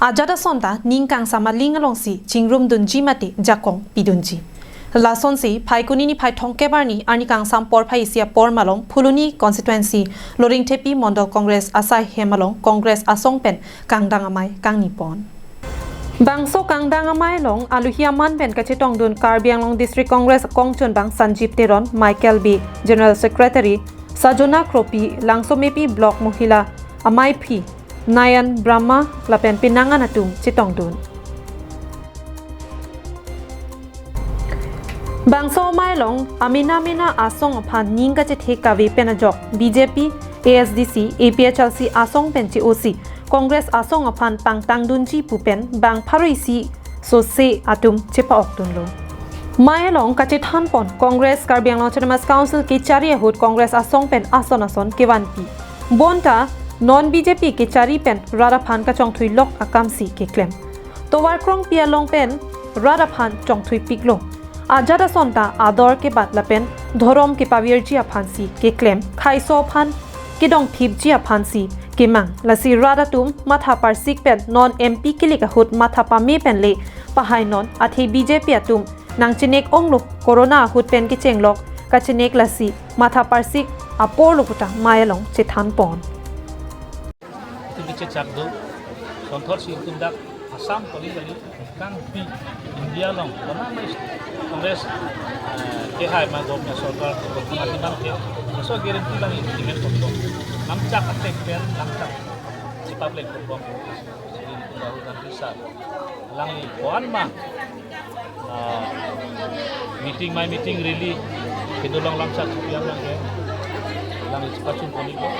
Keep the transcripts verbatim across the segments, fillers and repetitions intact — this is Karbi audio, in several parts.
Ajat ason ta ning kangsam aling alongsi chingrumdunji mate jakong pidunji. Lasonsi Phaikuni niphai thomkep arni arni kangsam porphai isi apor malong Phuloni constituency Loringthepi Mondol Congress asai hem along Congress asong pen kangdang amei kangnipon. Bangso kangdang amei along aluhi aman pen kachetongdun Karbi Anglong District Congress kongchunbang Sanjib Teron, Michael Bey, General Secretary, Sajona Kropi, Langsomepi Block Mohila Amaiphi Nayan Brahma lapen penang an atum chetongdun. Bangso amei along amena mena asong aphan ning kachethe kave pen ajok B J P, A S D C, A P H L C asong pen che-osi Congress asong aphan pangtangdunji pu pen bang pharo isi sose atum chepa-okdunlo. Amei along kachethanpon Congress Karbi Anglong Autonomous Council kechari ahut Congress asong pen ason ason kevanpi. Bonta non B J P kechari pen rat aphan kachongthuilok akamsi keklem. Tovar krongpi along pen rat aphan chongthuipiklo. Ajat ason ta ador kebat lapen dhorom kepavirji aphansi keklem. Khaiso aphan kedongthipji aphansi kemang. Lasi rat atum matha parsik pen non M P kilik ahut matha pame pen le pahai non, athe B J P atum nangchenek onglo, Corona ahut pen kechenglok kachenek, lasi matha parsik apor lo pu ta amei along chethanpon. Itum kechechak do, sonthor si itum dak Assam kali kali kangpi India along, karena mas Congress, eh, kehai ma government sorkar, government atiman ke, so guarantee lang implement kondom. Lamchak attack pen, lamchak chepapleng kondom. Jadi, Rahul Gandhi sir, alangli ko-an ma, ah, meeting, amei meeting, rally kedo along lamchak chepiam abang ke, alangli chepachun pon-iklo.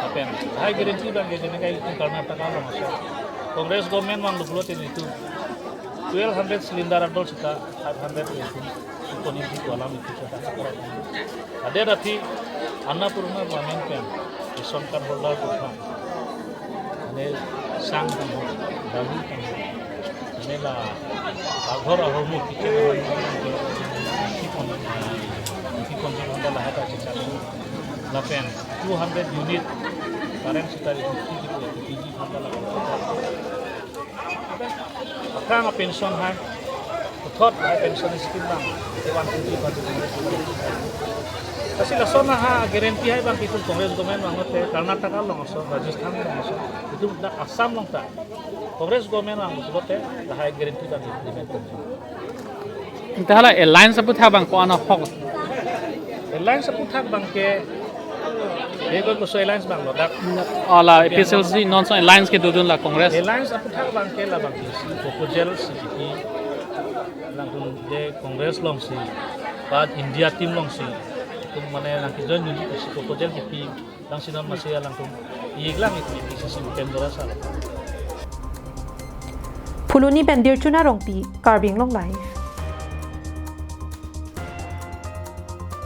Lapen lahai guarantee abang ke, jene kai itum Karnataka along aso Congress government vanglo pulote itum twelve hundred cylinder adol seta five hundred itum pon-ikji pu alam itum seta. Adet aphi Annapurna government pen ration card holder atum aphan, mane sang tangho, dalu tangho, mane la aghor ahormu, kitchen ahormu, isi pon, isi pon di honda lahai ta chechak. Lapen two hundred unit current seta isi di pon di honda lahai ta. Akang a pension hai, puthot hai pension scheme abang, ivan tujuh pada. Lasi lason ha guarantee hai abang itum Congress government vanglote, Karnataka along aso, Rajasthan along aso, itum dak Assam along ta Congress government vanglote, lahai guarantee abang implement. Anta hala alliance aputhak abang ko-an ahok? Alliance aputhak abang ke, bego koso alliance abang lo dak. Hala A P H L C non so alliance kedodun la Congress. Alliance aputhak abang ke labang ke isi proposal si kipi, alangtum de Congress alongsi, ba India team alongsi, itum mane nangkejoin dunji isi proposal kipi, alangsi non masi alangtum, iklang itum isi si pen dora sal. Phuloni pen Dirchuna Rongpi, Karbi Anglong Live.